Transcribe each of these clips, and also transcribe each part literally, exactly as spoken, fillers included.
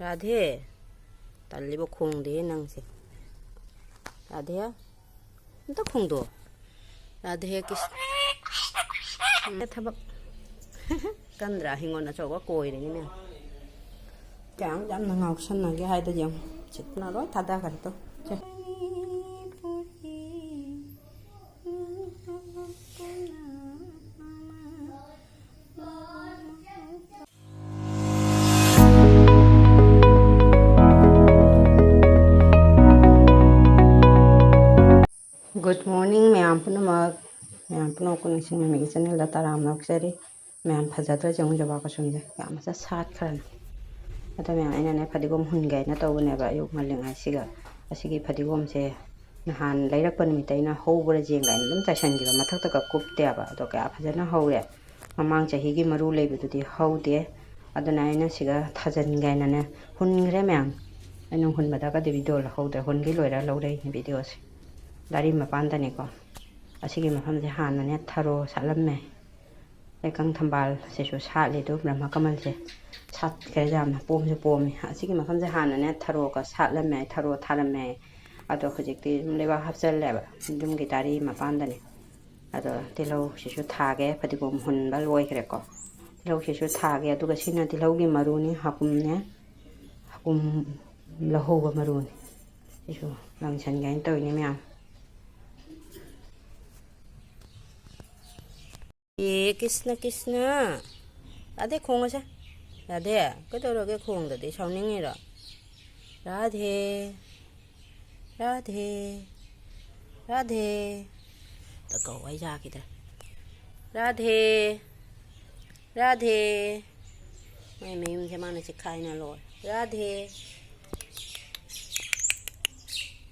ꯔꯥꯙꯦ, ꯇꯜꯂꯤꯕ ꯈꯣꯡꯗꯦ ꯅꯪꯁꯦ꯫ ꯔꯥꯙꯦ, ꯑꯝꯇ ꯈꯣꯡꯗꯣ꯫ ꯔꯥꯙꯦ ꯀ꯭ꯔꯤꯁ-, ꯎꯝ, ꯊꯕꯛ ꯀꯟꯗ꯭ꯔꯥ? ꯍꯤꯡꯒꯣꯜ ꯑꯆꯧꯕ ꯀꯣꯏꯔꯤꯅꯤ ꯃꯌꯥꯝ꯫ ꯀꯌꯥꯝ ꯌꯥꯝꯅ ꯉꯥꯎꯁꯟꯅꯒꯦ ꯍꯥꯏꯗꯣ ꯌꯦꯡꯉꯨ꯫ ꯁꯤꯠꯅ ꯂꯣꯏ ꯊꯥꯗꯈ꯭ꯔꯦ ꯇꯣ꯫ ꯁꯦ꯫ Good morning ꯃꯌꯥꯝ ꯄꯨꯝꯅꯃꯛ꯫ ꯃꯌꯥꯝ ꯄꯨꯝꯅꯃꯛꯄꯨ ꯅꯤꯡꯁꯤꯡꯕꯤꯕꯒꯤ channelꯗ ꯇꯔꯥꯝꯅ ꯑꯣꯛꯆꯔꯤ꯫ ꯃꯌꯥꯝ ꯐꯖꯗ꯭ꯔꯥ ꯌꯦꯡꯉꯨ, ꯖꯨꯕꯥ ꯀꯨꯁꯨꯝꯁꯦ ꯀꯌꯥ ꯃꯁꯛ ꯁꯥꯠꯈ꯭ꯔꯅꯤ꯫ ꯑꯗꯣ ꯃꯌꯥꯝ, ꯑꯩꯅꯅꯦ ꯐꯗꯤꯒꯣꯝ ꯍꯨꯟꯒꯦ ꯍꯥꯏꯅ ꯇꯧꯕꯅꯦꯕ ꯑꯌꯨꯛ ꯉꯜꯂꯤꯉꯩꯁꯤꯒ꯫ ꯑꯁꯤꯒꯤ ꯐꯗꯤꯒꯣꯝꯁꯦ ꯅꯍꯥꯟ ꯂꯩꯔꯛꯄ ꯅꯨꯃꯤꯠꯇ ꯑꯩꯅ ꯍꯧꯕ꯭ꯔꯥ ꯌꯦꯡꯒꯦ ꯍꯥꯏꯅ ꯑꯗꯨꯝ ꯆꯥꯏꯁꯟꯈꯤꯕ, ꯃꯊꯛꯇꯒ ꯀꯨꯞꯇꯦꯕ꯫ ꯑꯗꯣ ꯀꯌꯥ ꯐꯖꯅ ꯍꯧꯔꯦ꯫ ꯃꯃꯥꯡ ꯆꯍꯤꯒꯤ ꯃꯔꯨ ꯂꯩꯕꯗꯨꯗꯤ ꯍꯧꯗꯦ꯫ ꯑꯗꯨꯅ ꯑꯩꯅ ꯁꯤꯒ ꯊꯥꯖꯤꯟꯒꯦ ꯍꯥꯏꯅꯅꯦ ꯍꯨꯟꯈ꯭ꯔꯦ ꯃꯌꯥꯝ꯫ ꯑꯩꯅ ꯍꯨꯟꯕꯗꯒꯗꯤ video ꯂꯧꯍꯧꯗ꯭ꯔꯦ꯫ ꯍꯨꯟꯈꯤ ꯂꯣꯏꯔ ꯂꯧꯔꯛꯏꯅꯦ videoꯁꯦ꯫ ꯗꯥꯔꯤ ꯃꯄꯥꯟꯗꯅꯤꯀꯣ꯫ ꯑꯁꯤꯒꯤ ꯃꯐꯝꯁꯦ ꯍꯥꯟꯅꯅꯦ ꯊꯔꯣ ꯁꯥꯠꯂꯝꯃꯦ꯫ ꯂꯩꯀꯪ ꯊꯝꯕꯥꯜ ꯁꯤꯁꯨ ꯁꯥꯠꯂꯤ, ꯑꯗꯨ ꯕ꯭ꯔꯍ꯭ꯃ ꯀꯃꯜꯁꯦ ꯁꯥꯠꯈ꯭ꯔꯦ ꯌꯥꯝꯅ, ꯄꯣꯝꯁꯨ ꯄꯣꯝꯃꯤ꯫ ꯑꯁꯤꯒꯤ ꯃꯐꯝꯁꯦ ꯍꯥꯟꯅꯅꯦ ꯊꯔꯣꯒ ꯁꯥꯠꯂꯝꯃꯦ, ꯊꯔꯣ ꯊꯥꯔꯝꯃꯦ, ꯑꯗꯣ ꯍꯧꯖꯤꯛꯇꯤ ꯑꯗꯨꯝ ꯂꯩꯕꯥꯛ ꯍꯥꯞꯆꯜꯂꯦꯕ꯫ ꯌꯨꯝꯒꯤ ꯗꯥꯔꯤ ꯃꯄꯥꯟꯗꯅꯦ꯫ ꯑꯗꯣ ꯇꯤꯜꯍꯧꯁꯤꯁꯨ ꯊꯥꯒꯦ, ꯐꯗꯤꯒꯣꯝ ꯍꯨꯟꯕ ꯂꯣꯏꯈ꯭ꯔꯦꯀꯣ꯫ ꯇꯤꯜꯍꯧꯁꯤꯁꯨ ꯊꯥꯒꯦ, ꯑꯗꯨꯒ ꯁꯤꯅ ꯇꯤꯜꯍꯧꯒꯤ ꯃꯔꯨꯅꯤ, ꯍꯥꯀꯨꯝꯅꯦ, ꯍꯥꯀꯨꯝ ꯂꯧꯍꯧꯕ ꯃꯔꯨꯅꯤ꯫ ꯁꯤꯁꯨ ꯂꯪꯁꯟꯒꯦ ꯍꯥꯏꯅ ꯇꯧꯔꯤꯅꯦ ꯃꯌꯥꯝ꯫ ꯑꯦ ꯀ꯭ꯔꯤꯁꯅ, ꯀ꯭ꯔꯤꯁꯅ꯫ ꯔꯥꯙꯦ ꯈꯣꯡꯉꯁꯦ꯫ ꯔꯥꯙꯦ, ꯀꯩꯗꯧꯔꯒꯦ ꯈꯣꯡꯗꯗꯤ? ꯁꯥꯎꯅꯤꯡꯉꯤꯔꯣ? ꯔꯥꯙꯦ, ꯔꯥꯙꯦ, ꯔꯥꯙꯦ꯫ ꯑꯝꯇ ꯀꯧ, ꯑꯩ ꯌꯥꯈꯤꯗ꯭ꯔꯦ꯫ ꯔꯥꯙꯦ, ꯔꯥꯙꯦ꯫ ꯃꯥꯏ ꯃꯌꯨꯝꯁꯦ ꯃꯥꯅ ꯆꯤꯈꯥꯏꯅ ꯂꯣꯏꯔꯦ꯫ ꯔꯥꯙꯦ꯫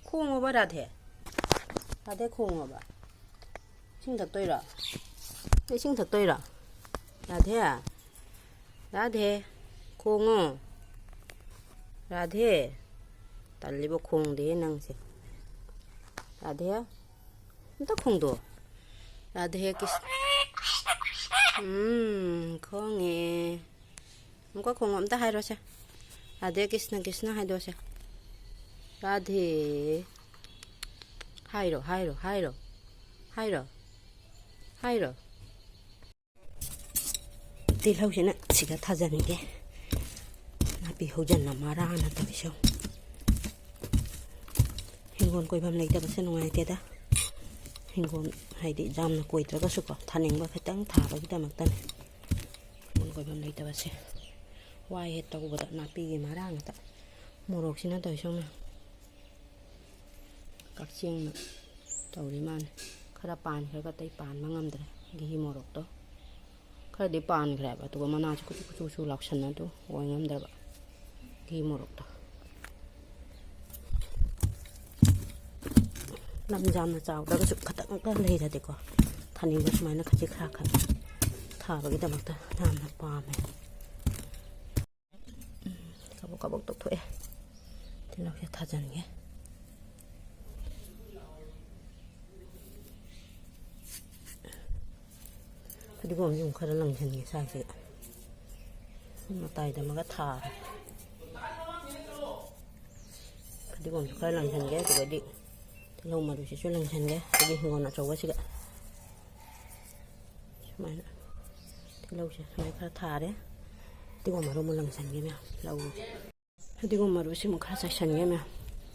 ꯈꯣꯡꯉꯣꯕ ꯔꯥꯙꯦ꯫ ꯔꯥꯙꯦ ꯈꯣꯡꯉꯣꯕ꯫ ꯏꯁꯤꯡ ꯊꯛꯇꯣꯏꯔꯣ? ꯏꯁꯤꯡ ꯊꯛꯇꯣꯏꯔꯣ? ꯔꯥꯙꯦ, ꯔꯥꯙꯦ, ꯈꯣꯡꯉꯣ꯫ ꯔꯥꯙꯦ, ꯇꯜꯂꯤꯕ ꯈꯣꯡꯗꯦ ꯅꯪꯁꯦ꯫ ꯔꯥꯙꯦ, ꯑꯝꯇ ꯈꯣꯡꯗꯣ꯫ ꯔꯥꯙꯦ ꯀ꯭ꯔꯤꯁ-, ꯎꯝ, ꯈꯣꯡꯉꯦ꯫ ꯑꯃꯨꯛꯀ ꯈꯣꯡꯉꯣ, ꯑꯝꯇ ꯍꯥꯏꯔꯣꯁꯦ꯫ ꯔꯥꯙꯦ ꯀ꯭ꯔꯤꯁꯅ, ꯀ꯭ꯔꯤꯁꯅ ꯍꯥꯏꯗꯣꯛꯁꯦ꯫ ꯔꯥꯙꯦ꯫ ꯍꯥꯏꯔꯣ, ꯍꯥꯏꯔꯣ, ꯍꯥꯏꯔꯣ꯫ ꯍꯥꯏꯔꯣ꯫ ꯍꯥꯏꯔꯣ꯫ ꯇꯤꯜꯍꯧꯁꯤꯅ ꯁꯤꯗ ꯊꯥꯖꯟꯒꯦ꯫ ꯅꯥꯄꯤ ꯍꯧꯖꯟꯅ ꯃꯔꯥꯅ ꯇꯧꯔꯤꯁꯦ꯫ ꯍꯤꯡꯒꯣꯜ ꯀꯣꯏꯐꯝ ꯂꯩꯇꯕꯁꯦ ꯅꯨꯡꯉꯥꯏꯇꯦꯗ꯫ ꯍꯤꯡꯒꯣꯜ ꯍꯥꯏꯗꯤ ꯌꯥꯝꯅ ꯀꯣꯏꯗ꯭ꯔꯒꯁꯨꯀꯣ, ꯊꯥꯅꯤꯡꯕ ꯈꯤꯇꯪ ꯊꯥꯕꯒꯤꯗꯃꯛꯇꯅꯦ꯫ ꯍꯤꯡꯒꯣꯜ ꯀꯣꯏꯐꯝ ꯂꯩꯇꯕꯁꯦ ꯋꯥꯏ ꯍꯦꯛ ꯇꯧꯕꯗ, ꯅꯥꯄꯤꯒꯤ ꯃꯔꯥ ꯉꯥꯛꯇ꯫ ꯃꯣꯔꯣꯛꯁꯤꯅ ꯇꯧꯔꯤꯁꯦ ꯌꯦꯡꯉꯨꯅꯦ꯫ ꯀꯛꯆꯦꯡꯅ ꯇꯧꯔꯤ ꯃꯥꯅꯤ꯫ ꯈꯔ ꯄꯥꯟꯈ꯭ꯔꯒ ꯑꯇꯩ ꯄꯥꯟꯕ ꯉꯝꯗ꯭ꯔꯦ꯫ ꯒꯤꯍꯤ ꯃꯣꯔꯣꯛꯇꯣ ꯈꯔꯗꯤ ꯄꯥꯟꯈ꯭ꯔꯦꯕ, ꯑꯗꯨꯒ ꯃꯅꯥꯁꯦ ꯀꯨꯆꯨ ꯀꯨꯆꯨ ꯀꯨꯆꯨ ꯂꯥꯎꯁꯟꯅ ꯑꯗꯨ ꯑꯣꯏ ꯉꯝꯗ꯭ꯔꯕ꯫ ꯒꯤꯍꯤ ꯃꯣꯔꯣꯛꯇꯣ ꯂꯝ ꯌꯥꯝꯅ ꯆꯥꯎꯗ꯭ꯔꯒꯁꯨ ꯈꯇꯪꯒ ꯂꯩꯔꯗꯤꯀꯣ, ꯊꯥꯅꯤꯡꯕ ꯁꯨꯃꯥꯏꯅ ꯈꯖꯤꯛ ꯈꯔ ꯈꯛ ꯊꯥꯕꯒꯤꯗꯃꯛꯇ ꯌꯥꯝꯅ ꯄꯥꯝꯃꯦ꯫ ꯀꯕꯛ ꯀꯕꯛ ꯇꯧꯊꯣꯛꯑꯦ꯫ ꯇꯤꯜꯍꯧꯁꯦ ꯊꯥꯖꯤꯟꯒꯦ꯫ ꯐꯗꯤꯒꯣꯝꯁꯤ ꯑꯃꯨꯛ ꯈꯔ ꯂꯪꯁꯤꯟꯒꯦ ꯁ꯭ꯋꯥꯏꯁꯤꯗ꯫ ꯃꯇꯥꯏꯗ ꯑꯃꯒ ꯊꯥꯔꯦ꯫ ꯐꯗꯤꯒꯣꯝꯁꯨ ꯈꯔ ꯂꯪꯁꯤꯟꯒꯦ, ꯑꯗꯨꯒꯗꯤ ꯇꯤꯜꯍꯧ ꯃꯔꯨꯁꯤꯁꯨ ꯂꯪꯁꯤꯟꯒꯦ ꯑꯩꯒꯤ ꯍꯤꯡꯒꯣꯜ ꯑꯆꯧꯕꯁꯤꯗ꯫ ꯁꯨꯃꯥꯏꯅ ꯇꯤꯜꯍꯧꯁꯦ ꯁꯨꯃꯥꯏꯅ ꯈꯔ ꯊꯥꯔꯦ꯫ ꯇꯤꯜꯍꯧ ꯃꯔꯨ ꯑꯃ ꯂꯪꯁꯟꯒꯦ ꯃꯌꯥꯝ ꯂꯧꯔꯨꯒꯦ꯫ ꯐꯗꯤꯒꯣꯝ ꯃꯔꯨꯁꯤꯃꯨꯛ ꯈꯔ ꯆꯥꯏꯁꯟꯒꯦ ꯃꯌꯥꯝ꯫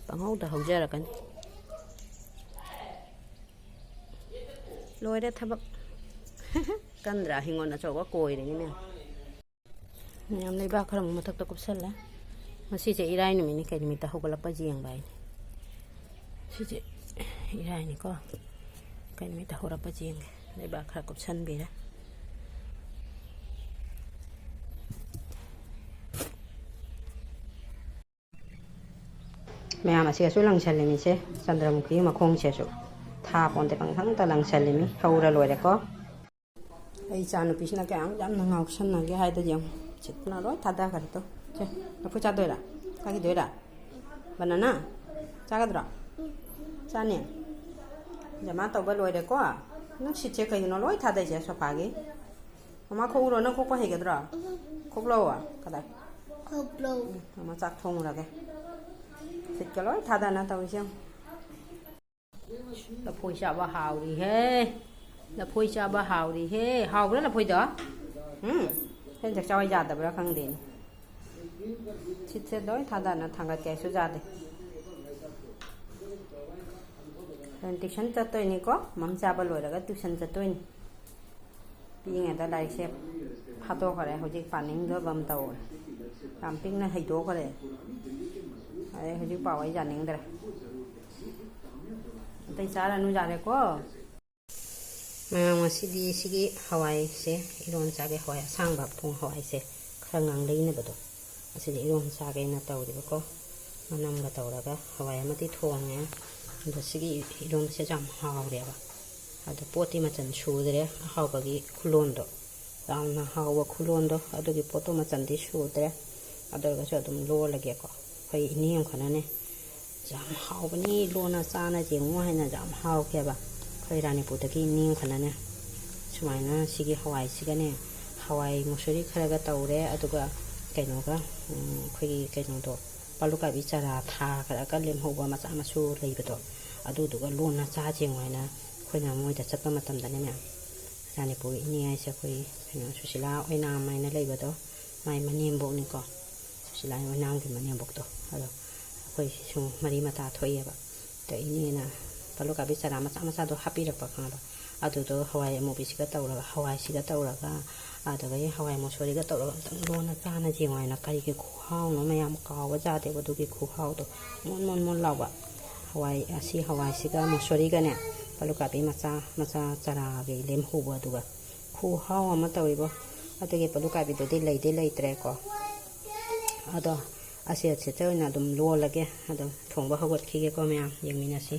ꯄꯪꯍꯧꯗ ꯍꯧꯖꯔꯛꯀꯅꯤ꯫ ꯂꯣꯏꯔꯦ ꯊꯕꯛ꯫ ꯀꯟꯗ꯭ꯔꯥ? ꯍꯤꯡꯒꯣꯜ ꯑꯆꯧꯕ ꯀꯣꯏꯔꯤꯅꯤ ꯃꯌꯥꯝ꯫ ꯃꯌꯥꯝ ꯂꯩꯕꯥꯛ ꯈꯔ ꯑꯃꯨꯛ ꯃꯊꯛꯇ ꯀꯨꯞꯁꯜꯂꯦ꯫ ꯉꯁꯤꯁꯦ ꯏꯔꯥꯏ ꯅꯨꯃꯤꯠꯅꯤ, ꯀꯩ ꯅꯨꯃꯤꯠꯇ ꯍꯧꯒꯠꯂꯛꯄ ꯌꯦꯡꯕ ꯍꯥꯏꯅꯤ꯫ ꯁꯤꯁꯦ ꯏꯔꯥꯏꯅꯤꯀꯣ꯫ ꯀꯩ ꯅꯨꯃꯤꯠꯇ ꯍꯧꯔꯛꯄ ꯌꯦꯡꯒꯦ꯫ ꯂꯩꯕꯥꯛ ꯈꯔ ꯀꯨꯞꯁꯟꯕꯤꯔꯦ꯫ ꯃꯌꯥꯝ ꯑꯁꯤꯒꯁꯨ ꯂꯪꯁꯜꯂꯤꯅꯤꯁꯦ, ꯆꯟꯗ꯭ꯔꯃꯨꯈꯤ ꯃꯈꯣꯡꯁꯤꯁꯨ꯫ ꯊꯥ ꯄꯣꯟꯗꯦ, ꯄꯪꯊꯪꯗ ꯂꯪꯁꯜꯂꯤꯃꯤ꯫ ꯍꯧꯔ ꯂꯣꯏꯔꯦꯀꯣ꯫ ꯑꯩ ꯏꯆꯥ ꯅꯨꯄꯤꯁꯤꯅ ꯀꯌꯥꯝ ꯌꯥꯝꯅ ꯉꯥꯎꯁꯟꯅꯒꯦ ꯍꯥꯏꯗ ꯌꯦꯡꯉꯨ꯫ ꯁꯤꯠꯇꯅ ꯂꯣꯏ ꯊꯥꯗꯈ꯭ꯔꯦ ꯇꯣ꯫ ꯁꯦ, ꯂꯐꯨ ꯆꯥꯗꯣꯏꯔꯥ? ꯆꯥꯈꯤꯗꯣꯏꯔꯥ? ꯕꯅꯥꯅꯥ? ꯆꯥꯒꯗ꯭ꯔꯣ? ꯆꯥꯅꯤ? ꯖꯃꯥ ꯇꯧꯕ ꯂꯣꯏꯔꯦꯀꯣ? ꯅꯪ ꯁꯤꯠꯁꯦ ꯀꯩꯒꯤꯅꯣ ꯂꯣꯏ ꯊꯥꯗꯩꯁꯦ ꯁꯣꯐꯥꯒꯤ? ꯃꯃꯥ ꯈꯣꯛꯎꯔꯣ, ꯅꯪ ꯈꯣꯛꯄ ꯍꯩꯒꯗ꯭ꯔꯣ? ꯈꯣꯛꯂꯛꯑꯣ꯫ ꯀꯗꯥꯏ? ꯊꯣꯛꯂꯣ꯫ ꯎꯝ, ꯃꯃꯥ ꯆꯥꯛ ꯊꯣꯡꯂꯒꯦ꯫ ꯁꯤꯠꯀ ꯂꯣꯏ ꯊꯥꯗꯅ ꯇꯧꯔꯤꯁꯦ ꯌꯦꯡꯉꯨ꯫ ꯂꯐꯣꯏ ꯆꯥꯕ ꯍꯥꯎꯔꯤꯍꯦ꯫ ꯂꯐꯣꯏ ꯆꯥꯕ ꯍꯥꯎꯔꯤꯍꯦ꯫ ꯍꯥꯎꯕ꯭ꯔꯥ ꯂꯐꯣꯏꯗꯣ? ꯎꯝ꯫ ꯍꯦꯟ ꯆꯥꯛ ꯆꯥꯎ ꯌꯥꯗꯕ꯭ꯔꯥ ꯈꯪꯗꯦꯅꯦ꯫ ꯁꯤꯠꯁꯦ ꯂꯣꯏ ꯊꯥꯗꯅ ꯊꯥꯡꯒꯠꯀꯦ ꯍꯥꯏꯁꯨ ꯌꯥꯗꯦ꯫ ꯍꯌꯦꯡ tuition ꯆꯠꯇꯣꯏꯅꯤꯀꯣ꯫ ꯃꯝ ꯆꯥꯕ ꯂꯣꯏꯔꯒ tuition ꯆꯠꯇꯣꯏꯅꯤ꯫ ꯄꯤꯛꯏꯉꯩꯗ ꯂꯥꯏꯔꯤꯛꯁꯦ ꯐꯥꯗꯣꯛꯈ꯭ꯔꯦ, ꯍꯧꯖꯤꯛ ꯄꯥꯅꯤꯡꯗꯕ ꯑꯃ ꯇꯧꯔꯦ꯫ ꯌꯥꯝ ꯄꯤꯛꯅ ꯍꯩꯗꯣꯛꯈ꯭ꯔꯦ꯫ ꯑꯗꯩ ꯍꯧꯖꯤꯛ ꯄꯥꯎ ꯑꯩ ꯌꯥꯅꯤꯡꯗ꯭ꯔꯦ꯫ ꯑꯇꯩ ꯆꯥꯔꯅꯨ ꯌꯥꯔꯦꯀꯣ꯫ ꯃꯌꯥꯝ, ꯉꯁꯤꯗꯤ ꯁꯤꯒꯤ ꯍꯋꯥꯏꯁꯦ ꯏꯔꯣꯟ ꯆꯥꯒꯦ꯫ ꯍꯋꯥꯏ ꯑꯁꯥꯡꯕ ꯄꯣꯡ ꯍꯋꯥꯏꯁꯦ ꯈꯔ ꯉꯥꯡꯂꯩꯅꯕꯗꯣ, ꯑꯁꯤꯗꯤ ꯏꯔꯣꯟ ꯆꯥꯒꯦꯅ ꯇꯧꯔꯤꯕꯀꯣ꯫ ꯃꯅꯝꯒ ꯇꯧꯔꯒ ꯍꯋꯥꯏ ꯑꯃꯗꯤ ꯊꯣꯡꯉꯦ꯫ ꯑꯗꯣ ꯁꯤꯒꯤ ꯏꯔꯣꯟꯕꯁꯦ ꯌꯥꯝ ꯍꯥꯎꯔꯦꯕ꯫ ꯑꯗꯣ ꯄꯣꯠꯇꯤ ꯃꯆꯜ ꯁꯨꯗ꯭ꯔꯦ, ꯑꯍꯥꯎꯕꯒꯤ ꯈꯨꯂꯣꯟꯗꯣ꯫ ꯌꯥꯝꯅ ꯍꯥꯎꯕ ꯈꯨꯂꯣꯟꯗꯣ ꯑꯗꯨꯒꯤ ꯄꯣꯠꯇꯣ ꯃꯆꯜꯗꯤ ꯁꯨꯗ꯭ꯔꯦ꯫ ꯑꯗꯨ ꯑꯣꯏꯔꯒꯁꯨ ꯑꯗꯨꯝ ꯂꯣꯜꯂꯒꯦꯀꯣ꯫ ꯑꯩꯈꯣꯏ ꯏꯅꯦ ꯑꯃꯈꯛꯅꯅꯦ, "ꯌꯥꯝ ꯍꯥꯎꯕꯅꯤ, ꯂꯣꯟꯅ ꯆꯥꯅ ꯌꯦꯡꯉꯨ" ꯍꯥꯏꯅ ꯌꯥꯝ ꯍꯥꯎꯈꯤꯑꯕ꯫ ꯑꯩꯈꯣꯏ ꯔꯥꯅꯤꯄꯨꯔꯗꯒꯤ ꯏꯅꯦ ꯑꯃꯈꯛꯅꯅꯦ ꯁꯨꯃꯥꯏꯅ ꯁꯤꯒꯤ ꯍꯋꯥꯏꯁꯤꯒꯅꯦ, ꯍꯋꯥꯏ ꯃꯨꯁꯨꯔꯤ ꯈꯔꯒ ꯇꯧꯔꯦ, ꯑꯗꯨꯒ ꯀꯩꯅꯣꯒ, ꯎꯝ, ꯑꯩꯈꯣꯏꯒꯤ ꯀꯩꯅꯣꯗꯣ, ꯄꯥꯂꯨꯀꯥꯕꯤ ꯆꯔꯥ ꯊꯥꯈ꯭ꯔꯒ ꯂꯦꯝꯍꯧꯕ ꯃꯆꯥ ꯃꯁꯨ ꯂꯩꯕꯗꯣ, ꯑꯗꯨꯗꯨꯒ ꯂꯣꯟꯅ ꯆꯥꯁꯦ ꯌꯦꯡꯉꯨ ꯍꯥꯏꯅ ꯑꯩꯈꯣꯏꯅ ꯃꯣꯏꯗ ꯆꯠꯄ ꯃꯇꯝꯗꯅꯦ ꯃꯌꯥꯝ, ꯔꯥꯅꯤꯄꯨꯔ ꯏꯅꯦ ꯍꯥꯏꯁꯦ ꯑꯩꯈꯣꯏ ꯀꯩꯅꯣ ꯁꯨꯁꯤꯂꯥ ꯑꯣꯏꯅꯥꯝ ꯍꯥꯏꯅ ꯂꯩꯕꯗꯣ, ꯃꯥꯏ ꯃꯅꯦꯝꯕꯣꯛꯅꯤꯀꯣ꯫ ꯁꯨꯁꯤꯂꯥ ꯑꯣꯏꯅꯥꯝꯒꯤ ꯃꯅꯦꯝꯕꯣꯛꯇꯣ꯫ ꯑꯗꯣ ꯑꯩꯈꯣꯏ ꯁꯨꯝ ꯃꯔꯤ ꯃꯇꯥ ꯊꯣꯛꯏꯑꯕ꯫ ꯑꯗ ꯏꯅꯦꯅ ꯄꯥꯂꯨꯀꯥꯕꯤ ꯆꯔꯥ ꯃꯆꯥ ꯃꯆꯥꯗꯣ ꯍꯥꯞꯄꯤꯔꯛꯄ, ꯈꯪꯉꯕ? ꯑꯗꯨꯗꯣ ꯍꯋꯥꯏ ꯑꯃꯨꯕꯤꯁꯤꯒ ꯇꯧꯔꯒ, ꯍꯋꯥꯏꯁꯤꯒ ꯇꯧꯔꯒ, ꯑꯗꯨꯗꯒꯤ ꯍꯋꯥꯏ ꯃꯨꯁꯣꯔꯤꯒ ꯇꯧꯔꯒ ꯑꯝꯇꯪ ꯂꯣꯟꯅ ꯆꯥꯅ ꯌꯦꯡꯉꯣ ꯍꯥꯏꯅ꯫ ꯀꯔꯤꯒꯤ ꯈꯨꯍꯥꯎꯅꯣ ꯃꯌꯥꯝ, ꯀꯥꯎꯕ ꯌꯥꯗꯦꯕ ꯑꯗꯨꯒꯤ ꯈꯨꯍꯥꯎꯗꯣ꯫ ꯃꯣꯟ ꯃꯣꯟ ꯃꯣꯟ ꯂꯥꯎꯕ꯫ ꯍꯋꯥꯏ, ꯑꯁꯤ ꯍꯋꯥꯏꯁꯤꯒ ꯃꯨꯁꯣꯔꯤꯒꯅꯦ, ꯄꯥꯂꯨꯀꯥꯕꯤ ꯃꯆꯥ ꯃꯆꯥ ꯆꯔꯥꯒꯤ ꯂꯦꯝꯍꯧꯕ ꯑꯗꯨꯒ꯫ ꯈꯨꯍꯥꯎ ꯑꯃ ꯇꯧꯋꯤꯕꯣ꯫ ꯑꯗꯨꯒꯤ ꯄꯥꯂꯨꯀꯥꯕꯤꯗꯨꯗꯤ ꯂꯩꯗꯤ ꯂꯩꯇ꯭ꯔꯦꯀꯣ꯫ ꯑꯗꯣ ꯑꯁꯤ ꯑꯁꯤꯗ ꯑꯣꯏꯅ ꯑꯗꯨꯝ ꯂꯣꯜꯂꯒꯦ꯫ ꯑꯗꯨꯝ ꯊꯣꯡꯕ ꯍꯧꯒꯠꯈꯤꯒꯦꯀꯣ ꯃꯌꯥꯝ, ꯌꯦꯡꯃꯤꯟꯅꯁꯤ꯫